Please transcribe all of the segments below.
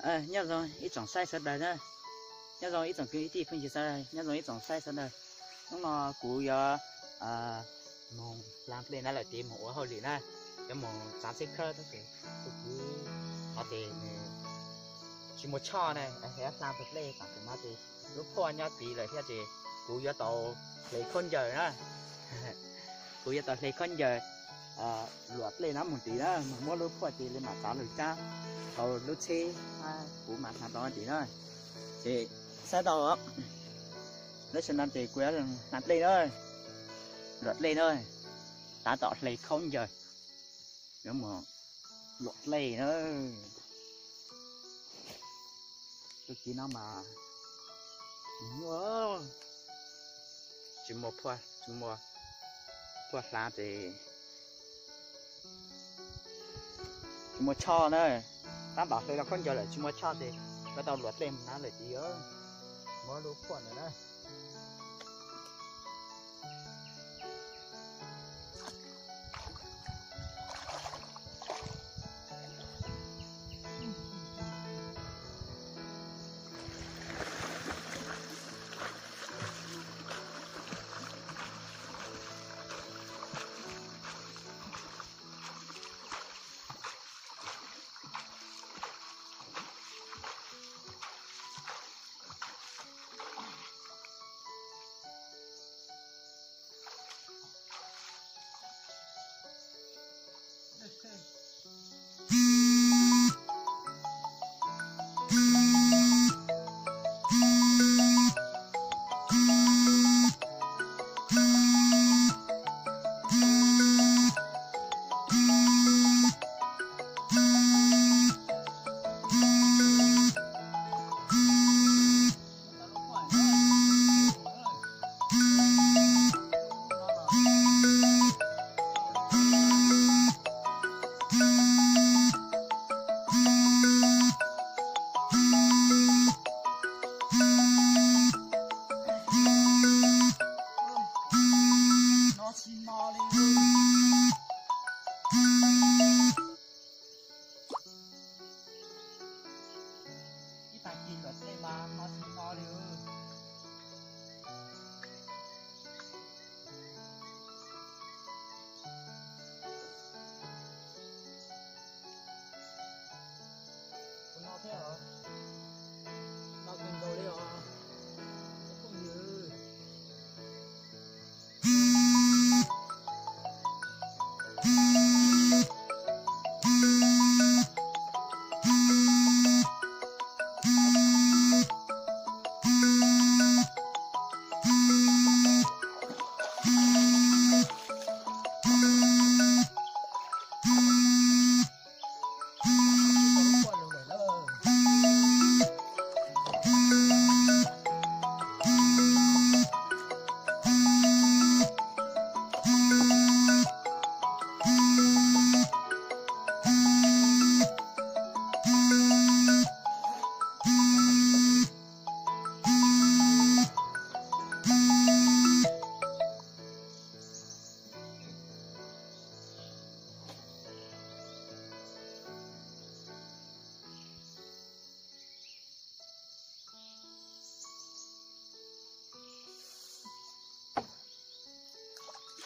Nyob zoo ib tsoom saib sawv daws na, nyob zoo ib tsoom kwv tij phooj ywg sawv daws, nyob zoo ib tsoom saib sawv daws. Hnub no kuv yuav mus hla dlej na lawm tid mus ua hauj lwm na, yuav mus tsav txhib khawb tab sis tus kwv no ces nws tsis muaj choj na, yuav hla dlej tam sim no ces lub phuaj nyob tid lawm thiab ces kuv yuav tau hle khaub ncaws na. Kuv yuav tau hle khaub ncaws luam dlej no mus tid na, mas muab lub phuaj ces li mam tsav lug cab tau lub txhib, kuv mam hla tau tid na. Ces saib tau lub sij hawm no ces kuv yuav hla dlej na, luam dlej na, tab tom hle khaub ncaws yuav mus luam dlej na. Tus kwv no mas tsis muaj, tsis muaj phuaj, tsis muaj phuaj hla ces tsis muaj choj na. Tab tom hle tau khaub ncaws lawm tsis muaj choj ces yuav tau luam dlej mus na lawm tid, muab lub phuaj ntawd na. Ib tag kis luam dlej mas no tsis no li. Tus no thiab os, no kawg nkaus li os, tus phooj ywg.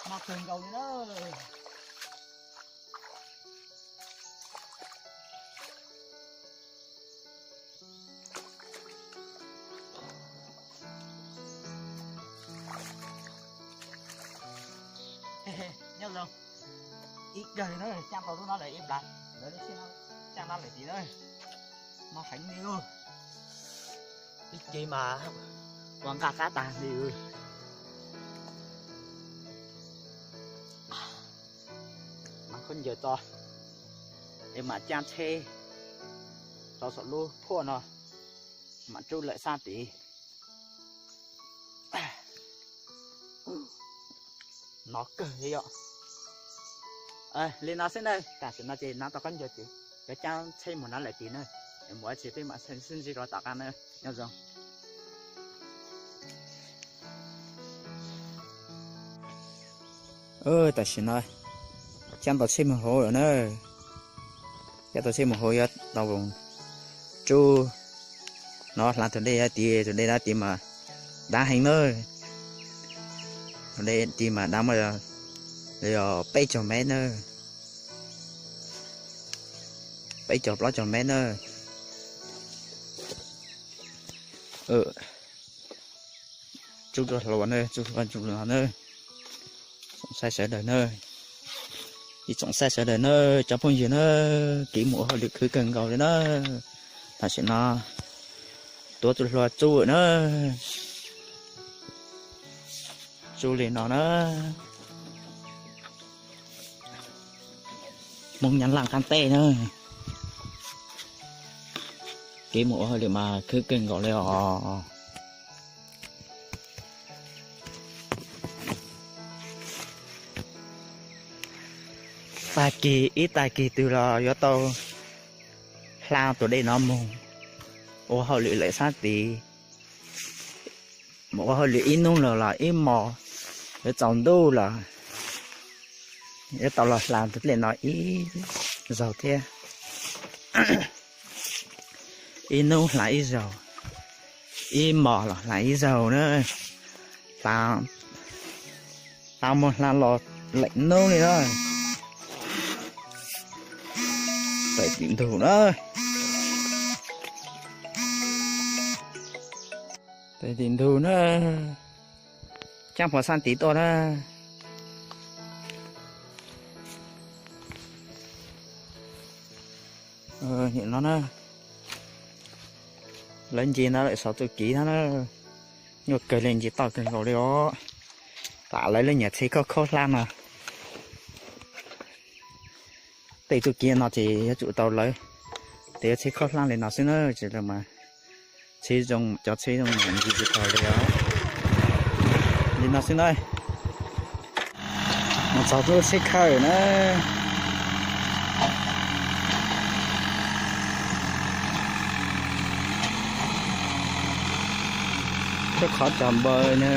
No kawg nkaus li na. Nyob zoo ib kawg na, caj tau lub no lawm ib plag, lawv lub tsheb no caj no lawm tid na. No heev li, ib ce mas ua nqaj qab tag li. Mas khaub ncaws tso, es mam cab tsheb rau saum lub phuaj no, mam rub lawm sab tid. No kawg li yom. Li no xwb na, tam sim no ces no tau khaub ncaws ces yuav cab tsheb mus no lawm tid na. Mus ua tsi peb mam sib ntsib rau tom qab na, nyob zoo. Tam sim no cab tau tsheb mus hauv lawm na. Cab tau tsheb mus hauv yuav tau tsuj no hla tus dej dab tid, tus dej dab tid mas dab heev na. Tus dej tid mas dab muaj li peb caug mev na, peb caug plaub caug mev na. Tsuj hlua na, tsuj hlua tsuj hlua na. Tsoom saib sawv daws na, ib tsoom saib sawv daws na, cov phooj ywg na, kev mus ua hauj lwm khwv kawg nkaus li na. Tam sim no tuav tsuj hlua tsuj na, tsuj li no na. Hmoob Nyab Laj qab teb na, kev mus ua hauj lwm mas khwv kawg nkaus li os. Tag kis ib tag kis twg los yuav tau hla tus dej no mus ua hauj lwm lawm sab tid. Mus ua hauj lwm ib hnub los los ib hmos, yuav tsaus ntuj los yuav tau los hla tus dej no ib zaug thiab. Ib hnub hla ib zaug, ib hmos los hla ib zaug na. Hla, hla mus hla los leem hnub li na. Pem tim ntug na, pem tim ntug na, caab puas xab tid tuaj na. Nim no na, lawv nce no lawm xov txuj kiv no na, nyuaj kawg li, nce toj kawg nkaus li os. Tam lawv lub nyuam txhij khaub khaub hlab no, tej txuj kiv no ces yuav tsum tau lawv, ces yuav txhij khaub hlab li no xwb na, tsis mas txhij zoo, cov txhij zoo mas nce tsis tau li os. Li no xwb na. Mus txog lub tsheb khawb na, lub qhov cog npaws na,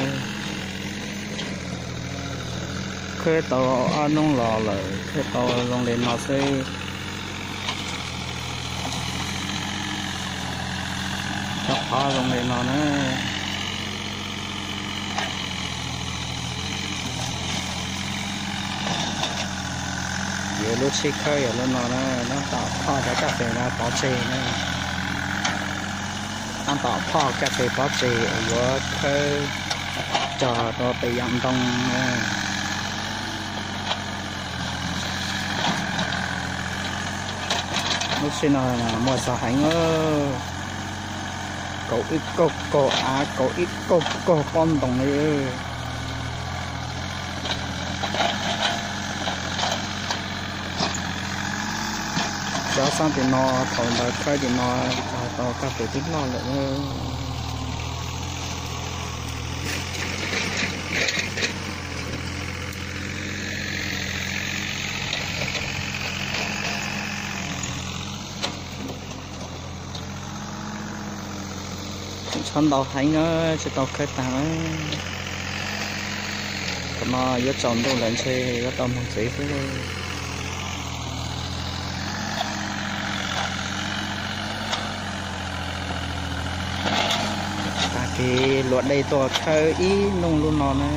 khawb tau ob hnub los lawm, khawb tau zoo li no xwb. Cov qhov zoo li no na. Yog lub tsheb khawb yog lub no na, nab tom phoj cov kaj fes no pov tseg na. Nab tom phoj kaj fes pov tseg yuav khawb cog rau pem yam ntoo na. Lub tsheb no muaj zog heev, kaum ib kaug kaug av, kaum ib kaug kaug pob ntoo li. Cov xab tim no thaum ntawd khawb tim no tau kaj fes twb loj lawm. Tseem tshuav ntau heev na, tsis tau khawb tag na. Thaum no yuav tsaus ntuj lawm ntshe yuav tau mus tsev xwb. Tag kis luam dej tuaj khawb ib hnub lub no na.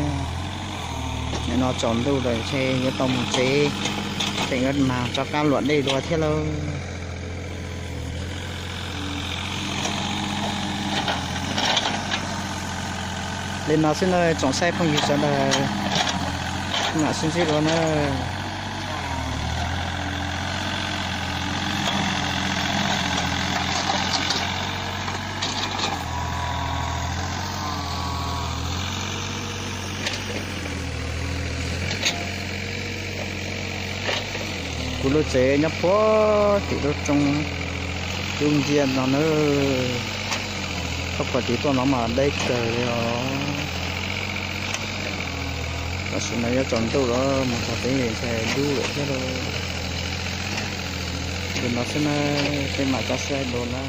Nim no tsaus ntuj lawm ntshe yuav tau mus tsev, tseem yuav mag rov qab luam dej dua thiab lauj. Li no xwb na tsoom saib phooj ywg sawv daws, mam sib ntsib dua na. Kuv lub tsev nyob puag tim lub roob dub nciab no na. Thaj puag tim tuaj no mas deb kawg li os. Tam sim no yuav tsaus ntuj lawm, mus txog pem ntshe dub lawm thiab lauj. Li no xwb na, peb mam rov sib ntsib dua na.